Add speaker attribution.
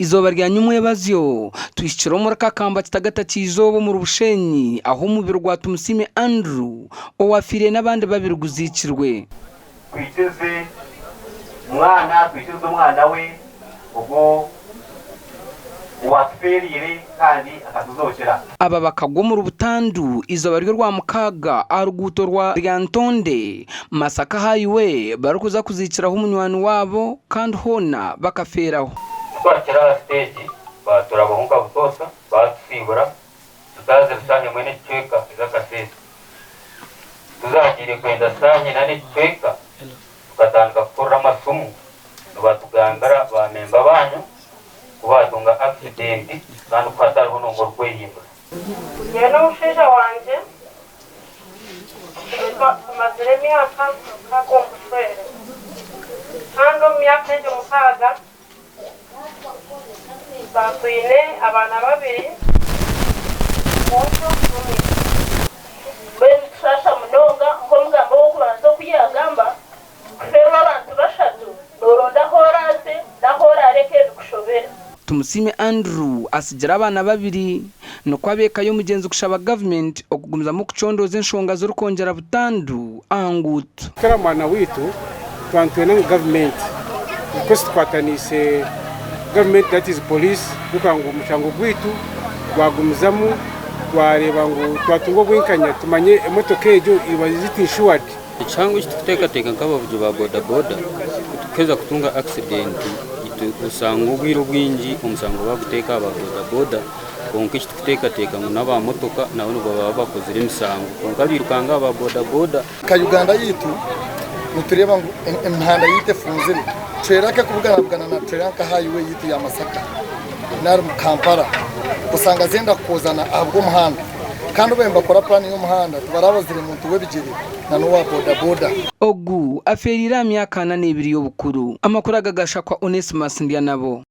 Speaker 1: Eizooba rya nyumwebazyo, tuhikire omuri Kakamba Kitagata ky'eizooba omuri Bushenyi ahu omubiri gwa Tumusiime Andrew owafiire n'abandi babiri guziikirwe.
Speaker 2: Twikirize Mwana, twikirize Omwana we ogwo owaatufeereire kandi akatuzookyera.
Speaker 1: Aba bakagwa omuri butandu eizooba ry'Orwamukaaga aha ruguuto rwa Lyantonde, Masaka Highway barikuza kuziikiraho munywani waabo kandi hoona bakafeeraho.
Speaker 3: Twahikire aha siteegi baaturabaho nka butoosha baatusiibura tutaazire shaaha emwe n'ekicweka ez'akaseesa. Tuzaagiire kwenda shaaha ina n'ekicweka tukatandika kuhurira amasimu nibatugambira baamemba baanyu ku baatunga akisidenti kandi ku hatariho n'omwe orikwehimbura.
Speaker 4: Nyowe n'omushaija wangye tumazire emyaka mukaaga omu bushwere kandi omu myaka egyo mukaaga twine abaana babiri, omwojo n'omwishiki.
Speaker 5: Mbwenu nitushaasha munonga nk'omugambi ow'okubanza oku yaagamba, Kufeerwa abantu bashatu, nooronda ahu oraaze n'ahu oraareke bikushobere.
Speaker 1: Tumusiime Andrew atsigire abaana babiri, nikwo ab'eka y'omugyenzi kushaba gavumenti okugumizamu kucondooza enshonga zirikwongyera butandu aha nguuto.
Speaker 6: Kukira mwana waitu twaba nitwenda ngu gavumenti because tukwataniise gavumenti that is police kugira ngu omushango gwaitu gwagumizamu twareeba ngu twatunga obwenkanya tumanye emotoka egyo was it insured.
Speaker 7: Ekihango eki turikuteekateeka nk'abavugi ba bodaboda, ku turikuheza kutunga akisidenti osanga obwire obwingi omushango baaguteeka aha ba bodaboda kwonka eki turikuteekateeka ngu n'aba motoka nabo nibaba bakozire emisango kwonka bairukanga aha ba bodaboda.
Speaker 8: Nka Uganda yaitu nitureeba ngu emihanda yaitu efunzire trailer ekubuganabugana na trailer nka highway yaitu ya Masaka nari Kampala osanga zenda kukozana ahabw'omuhanda. Kandi obu nibakora puraani y'omuhanda tibarabazire muntu w'ebigyere na n'owa bodaboda.
Speaker 1: Ogu afeereire aha myaka ana n'ebiri y'obukuru. Amakuru aga gashakwa Onesimus Ndyanabo.